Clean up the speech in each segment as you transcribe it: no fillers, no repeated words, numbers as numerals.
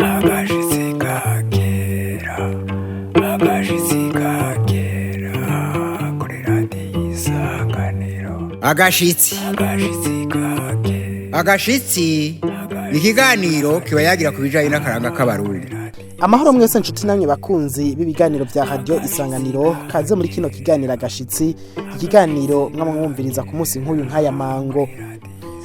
Agashitsi kakera, agashitsi kakera kuri Radiyo Isanganiro. Agashitsi. Agashitsi kakera. Agashitsi ni ikiganiro kiba yagira ku bijyanye n'akaranga k'Abarundi. Amahoro mwese nshuti namwe bakunzi b'ibiganiro vya Radio Isanganiro, kaze muri kino kiganiro Agashitsi, ikiganiro mwamwumviriza ku munsi nk'uyu nk'aya mango.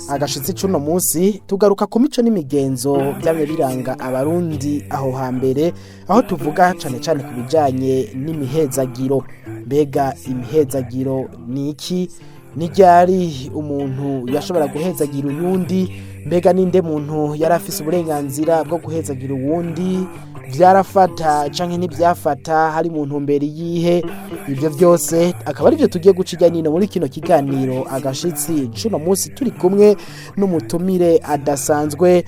Agashitsi cuno munsi tugaruka ku mico n'imigenzo byamye biranga Abarundi aho hambere, aho tuvuga cane cane ku bijanye n'imihezagiro. Mbega imihezagiro ni iki? Ni ryari umuntu yashobora guhezagira uyundi? Mbega ninde muntu yari afise uburenganzira bwo guhezagira uwundi? Vyarafata canke ntivyafata? Hari mu ntumbero yihe? Ivyo vyose akaba ari byo tugiye guca irya nino muri kino kiganiro Agashitsi cuno munsi, turi kumwe n'umutumire adasanzwe,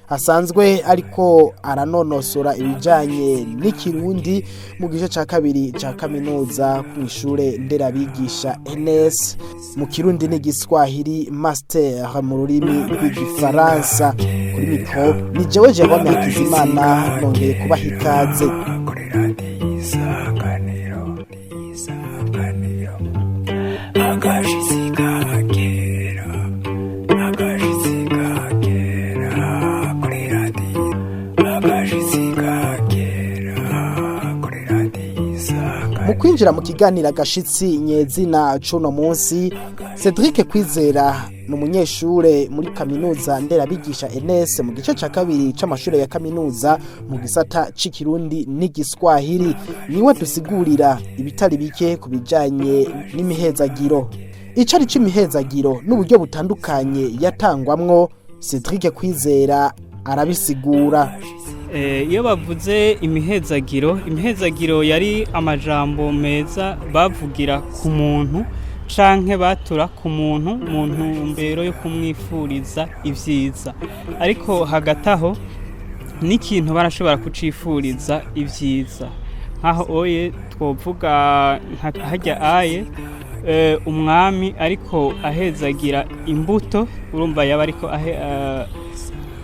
asanzwe ariko aranonosora ibijanye n'Ikirundi mu gice ca kabiri ca kaminuza mw'ishure nderabigisha NS, mu Kirundi n'Igiswahili, master mu rurimi rw'Igifaransa. Kuri micro ni jewe Jerome Hakizimana, nongeye kubaha ikaze. Kuri Radiyo Isanganiro, Isanganiro. Agashitsi kakera, agashitsi kakera kuri radiyo, agashitsi kakera kuri Radiyo Isanganiro. Mu kwinjira mu kiganiro Agashitsi nyezina cuno munsi, Cedric Kwizera ni umunyeshure muri kaminuza nderabigisha NS mu gice ca kabiri c'amashure ya kaminuza mu gisata c'Ikirundi n'Igiswahili. Niwe dusigurira ibitari bike ku bijanye n'imihezagiro, icari c'imihezagiro n'uburyo butandukanye yatangwamwo. Cedric Kwizera arabisigura. Iyo bavuze imihezagiro, imihezagiro yari amajambo meza bavugira ku muntu canke batura ku muntu mu ntumbero yo kumwifuriza ivyiza. Ariko hagati aho n'ikintu barashobora kucifuriza ivyiza, nkaho oye twovuga nka harya aye umwami ariko ahezagira imbuto, urumva yaba ariko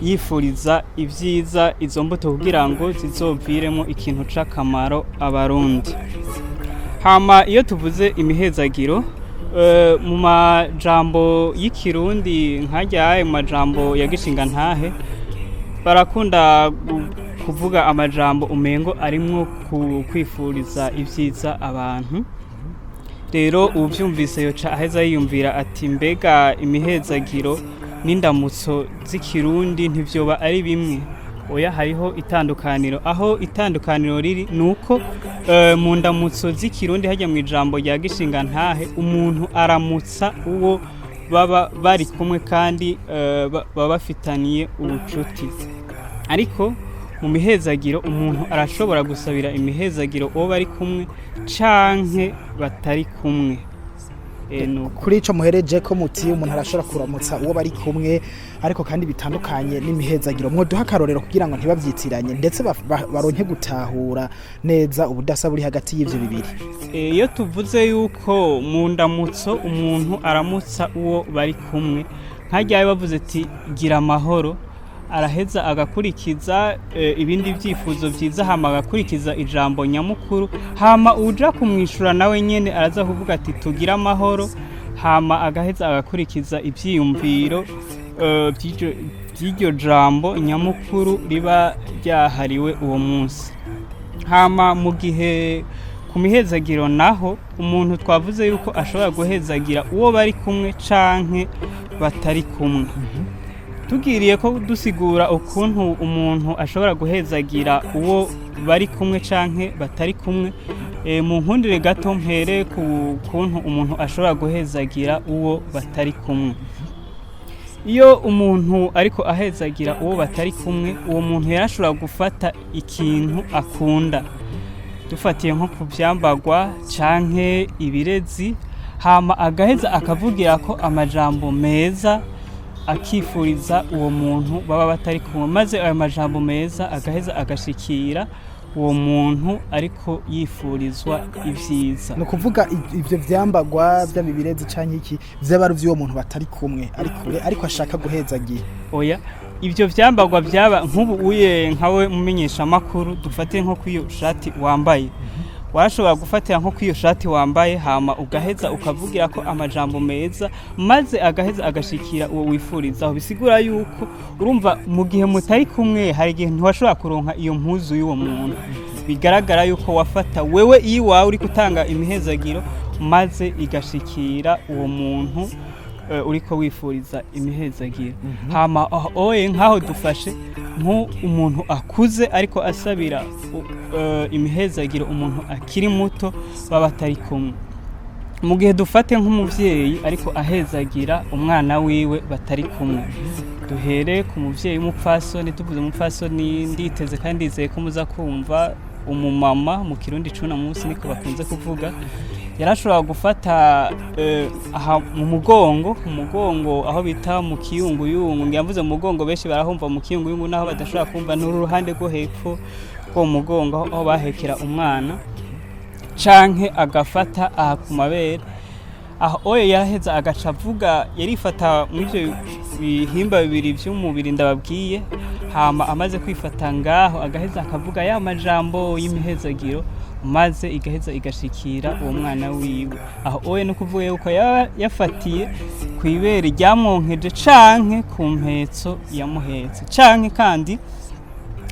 yifuriza ibyiza izo mbuto kugira ngo zizoviremo ikintu c'akamaro Abarundi. Hama iyo tuvuze imihezagiro mu majambo y'Ikirundi nkarya, mu majambo ya gishinga ntahe, barakunda kuvuga amajambo umengo arimwo kwifuriza ibyiza abantu. Rero uwuvyumvise yoca aheza yiyumvira ati: "Mbega imihezagiro n'indamutso z'Ikirundi ntivyoba ari bimwe?" Oya, hariho itandukaniro. Aho itandukaniro riri ni uko mu ndamutso z'Ikirundi, hajya mu ijambo rya gishinga ntahe, umuntu aramutsa uwo baba bari kumwe kandi baba bafitaniye ubucuti. Ariko mu mihezagiro umuntu arashobora gusabira imihezagiro uwo bari kumwe canke batari kumwe. Nuko. Kuri ico muhereje ko muti umuntu arashobora kuramutsa uwo bari kumwe, ariko kandi bitandukanye n'imihezagiro, mwoduha akarorero kugira ngo ntibavyitiranye, ndetse baronke gutahura neza ubudasa buri hagati y'ivyo bibiri? Iyo tuvuze yuko mu ndamutso umuntu aramutsa uwo bari kumwe, nkaryawe bavuze ati: "Gira amahoro", araheza agakurikiza ibindi vyifuzo vyiza, hama agakurikiza ijambo nyamukuru. Hama uja kumwishura nawe nyene araza kuvuga ati: "Tugire amahoro", hama agaheza agakurikiza ivyiyumviro vy'iryo jambo nyamukuru riba ryahariwe uwo munsi. Hama mu gihe ku mihezagiro naho, umuntu twavuze yuko ashobora guhezagira uwo bari kumwe canke batari kumwe. Tugiriye ko dusigura ukuntu umuntu ashobora guhezagira uwo bari kumwe canke batari kumwe, mu nkundire gato mpere ku kuntu umuntu ashobora guhezagira uwo batari kumwe. Iyo umuntu ariko ahezagira uwo batari kumwe, uwo muntu yarashobora gufata ikintu akunda, dufatiye nko ku vyambagwa canke ibirezi, hama agaheza akavugira ko amajambo meza, akifuriza uwo muntu baba batari kumwe, maze ayo majambo meza agaheza agashikira uwo muntu ariko yifurizwa ivyiza. Ni ukuvuga ivyo vyambagwa, vyaba ibirezi canke iki, vyaba ari ivy'uwo muntu batari kumwe, ari kure, ariko ashaka guhezagira? Oya. Ibyo vyambagwa byaba nk'ubu uye nkawe mumenyesha makuru, dufate nko kw'iyo shati wambaye, warashobora gufatira nko kw'iyo shati wambaye, hama ugaheza ukavugira ko amajambo meza, maze agaheza agashikira uwo wifurizaho. Bisigura yuko urumva mu gihe mutari kumwe hari igihe ntiwashobora kuronka iyo mpuzu y'uwo muntu. Bigaragara yuko wafata wewe iwawe uri gutanga imihezagiro, maze igashikira uwo muntu uriko wifuriza imihezagiro. Hama aho oye nkaho dufashe nk'umuntu akuze ariko asabira imihezagiro umuntu akiri muto baba batari kumwe. Mu gihe dufate nk'umuvyeyi ariko ahezagira umwana wiwe batari kumwe, duhere ku muvyeyi w'umupfasoni. Tuvuze umupfasoni, nditeze kandi ndizeye ko muza kumva umumama mu Kirundi c'uno munsi niko bakunze kuvuga. Yarashobora gufata aha mu mugongo, mu mugongo aho bita mu kiyunguyungu. Ngira mvuze mu mugongo benshi barahumva mu kiyunguyungu, naho badashobora kumva n'uruhande rwo hepfo rwo mu mugongo aho bahekera umwana, canke agafata aha ku mabere. Aho oye yaraheza agaca avuga, yarifata mu ivyo bihimba bibiri vy'umubiri ndababwiye. Hama amaze kwifata ngaho agaheza akavuga ya majambo y'imihezagiro, maze igaheza igashikira uwo mwana wiwe. Aho oye no kuvuga yuko yaba yafatiye ku ibere ryamwonkeje canke ku mpetso yamuhetse, canke kandi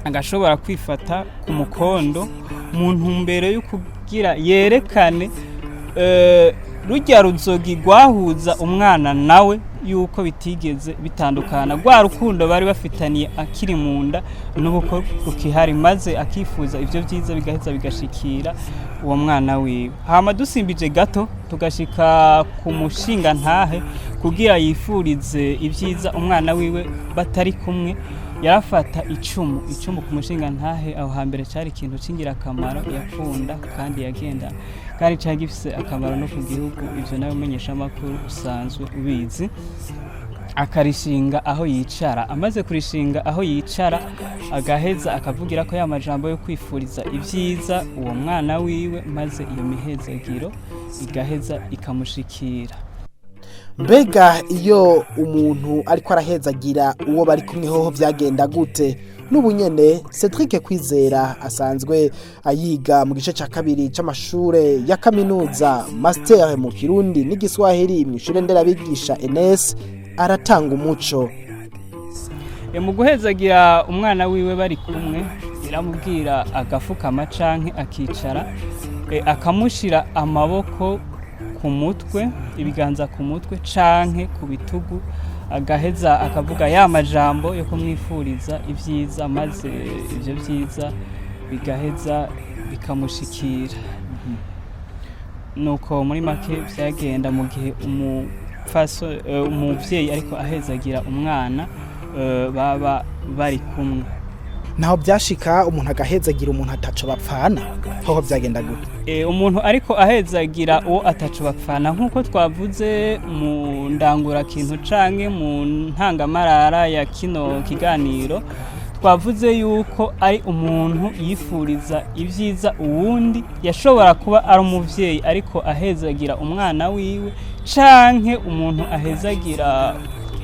agashobora kwifata ku mukondo mu ntumbero yo kugira yerekane rujya ruzogi rwahuza umwana nawe yuko bitigeze bitandukana, rwa rukundo bari bafitaniye akiri mu nda n'ubuko rukihari, maze akifuza ivyo vyiza bigaheza bigashikira uwo mwana wiwe. Hama dusimbije gato tugashika ku mushinga ntahe, kugira yifurize ibyiza umwana wiwe batari kumwe, yarafata icumu. Icumu ku mushinga ntahe aho hambere cyari ikintu c'ingirakamaro yakunda kandi yagendana, kandi cyari gifise akamaro no ku gihugu. Ivyo nawe umenyesha amakuru usanzwe ubizi. Akarishinga aho yicara, amaze kurishinga aho yicara agaheza akavugira ko ya majambo yo kwifuriza ibyiza uwo mwana wiwe, maze iyo mihezagiro igaheza ikamushikira. Mbega iyo umuntu ariko arahezagira uwo bari kumwe hoho byagenda gute? N'ubu nyene Cedric Kwizera asanzwe ayiga mu gice ca kabiri c'amashure ya kaminuza, master mu Kirundi n'iGiswahili mu ishure nderabigisha NS, aratanga umuco. Mu guhezagira umwana wiwe bari kumwe, iramubwira agafukama canke akicara, akamushira amaboko ku mutwe, ibiganza ku mutwe canke ku bitugu, agaheza akavuga ya majambo yo kumwifuriza ibyiza, maze ivyo vyiza bigaheza bikamushikira. Nuko muri make vyagenda mu gihe umuvyeyi ariko ahezagira umwana baba bari kumwe. Naho byashika umuntu agahezagira umuntu ataco bapfana, hoho byagenda gute? Umuntu ariko ahezagira uwo ataco bapfana, nk'uko twavuze mu ndangurakintu canke mu ntangamarara ya kino kiganiro, twavuze yuko ari umuntu yifuriza ibyiza uwundi. Yashobora kuba ari umuvyeyi ariko ahezagira umwana wiwe, canke umuntu ahezagira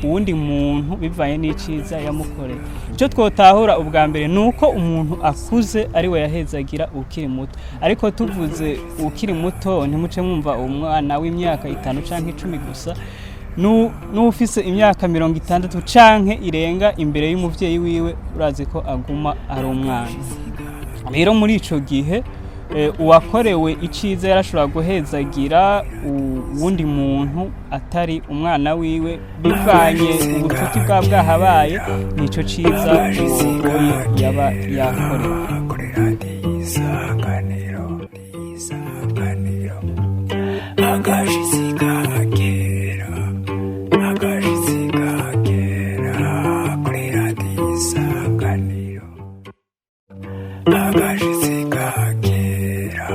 uwundi muntu bivanye n'iciza yamukoreye. Icyo twotahura ubwa mbere ni uko umuntu akuze ari we yahezagira ukiri muto. Ariko tuvuze ukiri muto ntimuce mwumva umwana w'imyaka 5 canke 10 gusa. N'ufise imyaka 60 canke irenga imbere y'umuvyeyi wiwe urazi ko aguma ari umwana. Rero muri ico gihe uwakorewe iciza yarashobora guhezagira uwundi muntu atari umwana wiwe, bivanye ubucuti bwa bwahabaye nico ciza uwo yaba yakorewe. Kuri Radiyo Isanganiro, Isanganiro, agashitsi kakera, agashitsi kakera kuri Radiyo Isanganiro, agashitsi kakera,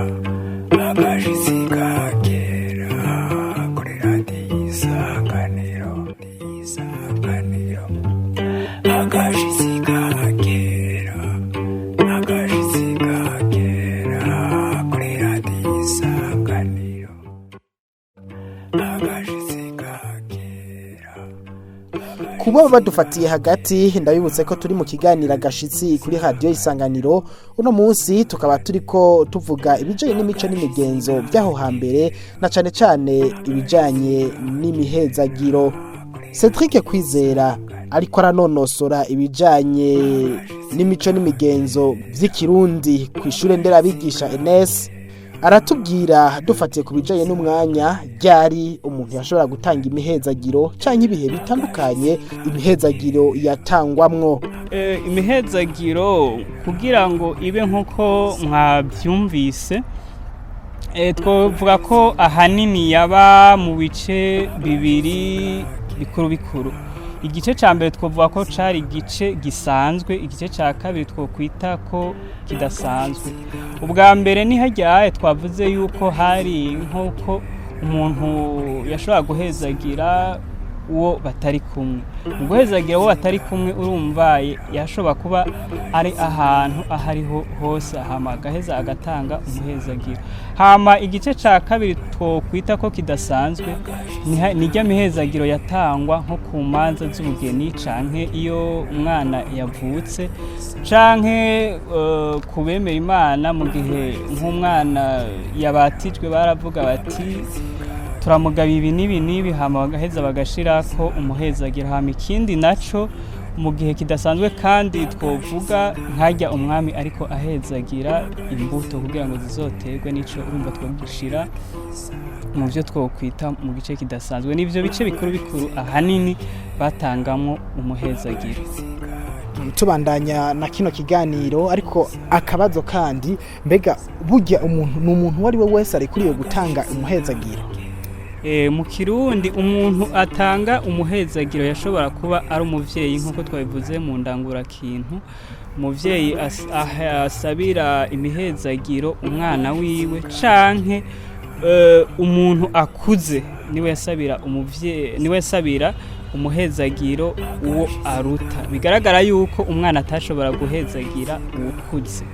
agashitsi kakera kuri Radiyo Isanganiro, Isanganiro, agashitsi kakera, agashitsi kakera kuri Radiyo Isanganiro, agashitsi kakera. Kuba Kuba badufatiye hagati, ndabibutse ko turi mu kiganiro Agashitsi kuri Radiyo Isanganiro. Uno munsi tukaba turiko tuvuga ibijanye n'imico n'imigenzo by'aho hambere, na cane cane ibijanye n'imihezagiro. Cedric Kwizera ariko aranonosora ibijanye n'imico n'imigenzo vy'Ikirundi ku ishure nderabigisha ENS, aratubwira, dufatiye ku bijanye n'umwanya ryari umuntu yashobora gutanga imihezagiro, canke ibihe bitandukanye imihezagiro yatangwamwo. Imihezagiro kugira ngo ibe nk'uko mwabyumvise, twavuga ko ahanini yaba mu bice bibiri bikuru bikuru. Igice cya mbere twavuga ko cari igice gisanzwe, igice cya kabiri twokwita ko kidasanzwe. Ubwa mbere ni hajyaye twavuze yuko hari nk'uko umuntu yashobora guhezagira uwo batari kumwe. Mu guhezagira uwo batari kumwe, urumva yashobora kuba ari ahantu aho ariho hose, hama agaheza agatanga umuhezagiro. Hama igice cya kabiri twokwita ko kidasanzwe nijya mihezagiro yatangwa nko ku manza z'ubugeni, canke iyo umwana yavutse, canke ku bemera Imana, mu gihe nk'umwana yabatijwe baravuga bati: "Turamugaba ibi n'ibi n'ibi", hama bagaheza bagashirako umuhezagiro. Hama ikindi naco mu gihe kidasanzwe kandi twovuga nkajya umwami ariko ahezagira imbuto kugira ngo zizoterwe, nico urumva twogishira mu byo twokwita mu gice kidasanzwe. Nivyo bice bikuru bikuru ahanini batangamwo umuhezagiro. Tubandanya na kino kiganiro, ariko akabazo kandi: mbega burya umuntu ni umuntu uwo ari we wese arekuriwe gutanga umuhezagiro? Mu Kirundi umuntu atanga umuhezagiro yashobora kuba ari umuvyeyi, nk'uko twabivuze mu ndangurakintu. Umuvyeyi asabira imihezagiro umwana wiwe, canke umuntu akuze niwe yasabira umuvyeyi, niwe yasabira umuhezagiro uwo aruta. Bigaragara yuko umwana atashobora guhezagira uwukuze.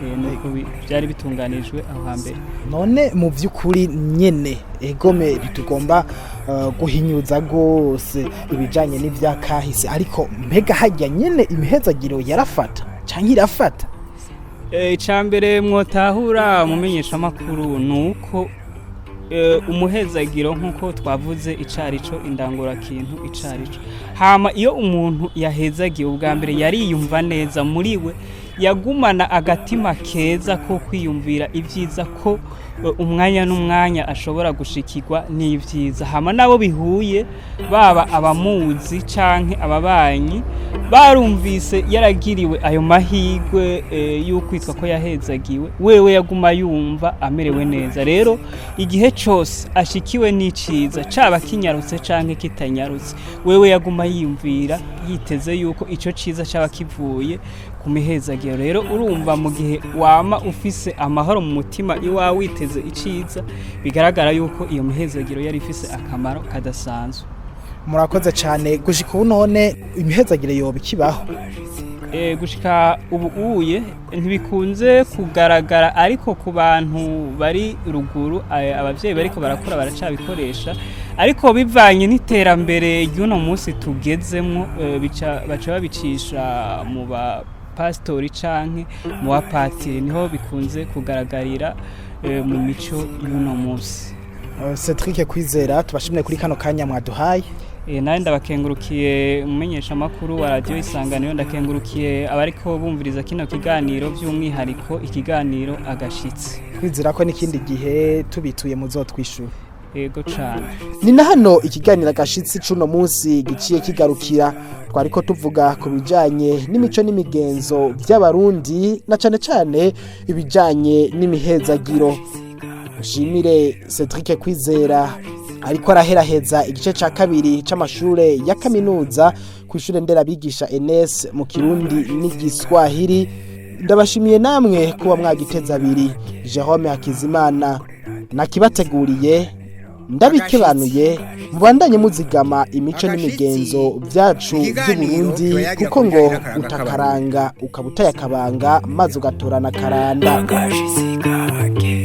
Nuko byari bitunganijwe aho hambere. None mu by'ukuri nyene, egome, ntitugomba guhinyuza rwose ibijanye n'ivyakahise, ariko mbega hajya nyene imihezagiro yarafata canke irafata? Icambere mwotahura, mumenyeshamakuru, ni uko umuhezagiro, nk'uko twavuze icarico, indangurakintu icarico, hama iyo umuntu yahezagiye ubwa mbere yariyumva neza muri we, yagumana agatima keza ko kwiyumvira ibyiza, ko umwanya n'umwanya ashobora gushikirwa n'ibyiza. Hama nabo bihuye, baba abamuzi canke ababanyi, barumvise yaragiriwe ayo mahirwe y'ukwitwa ko yahezagiwe, wewe yaguma yumva amerewe neza. Rero igihe cose ashikiwe n'iciza, caba kinyarutse canke kitanyarutse, wewe yaguma yiyumvira yiteze yuko ico ciza caba kivuye ku mihezagiro. Rero urumva, mu gihe wama ufise amahoro mu mutima iwawe, witeze iciza, bigaragara yuko iyo mihezagiro yari ifise akamaro kadasanzwe. Murakoze cyane. Gushika ubu none imihezagiro yoba ikibaho? Gushika ubu uye ntibikunze kugaragara, ariko ku bantu bari ruguru, abavyeyi bariko barakura baracabikoresha. Ariko bivanye n'iterambere ry'uno munsi tugezemwo, baca babicisha mu bapasitori canke mu bapatiri, niho bikunze kugaragarira mu mico y'uno munsi. Cedric Kwizera, tubashimire kuri kano kanya mwaduhaye. Nawe ndabakengurukiye, umumenyeshamakuru wa Radiyo Isanganiro. Ndakengurukiye abariko bumviriza kino kiganiro, by'umwihariko ikiganiro Agashitsi. Twizera ko n'ikindi gihe tubituye muzotwishura. Yego cane. Ni na hano ikiganiro Agashitsi c'uno munsi giciye kigarukira. Twariko tuvuga ku bijanye n'imico n'imigenzo by'Abarundi, na cane cane ibijanye n'imihezagiro. Nshimire Cedric Kwizera ariko araheraheza igice ca kabiri c'amashure ya kaminuza ku ishure nderabigisha ENS mu Kirundi n'Igiswahili. Ndabashimiye namwe kuba mwagiteza abiri. Jerome Hakizimana nakibateguriye, ndabikebanuye. Mubandanye muzigama imico n'imigenzo byacu by'Uburundi, kuko ngo utakaranga ukaba utaye akabanga, maze ugatorana akaranda. Agashitsi kakera.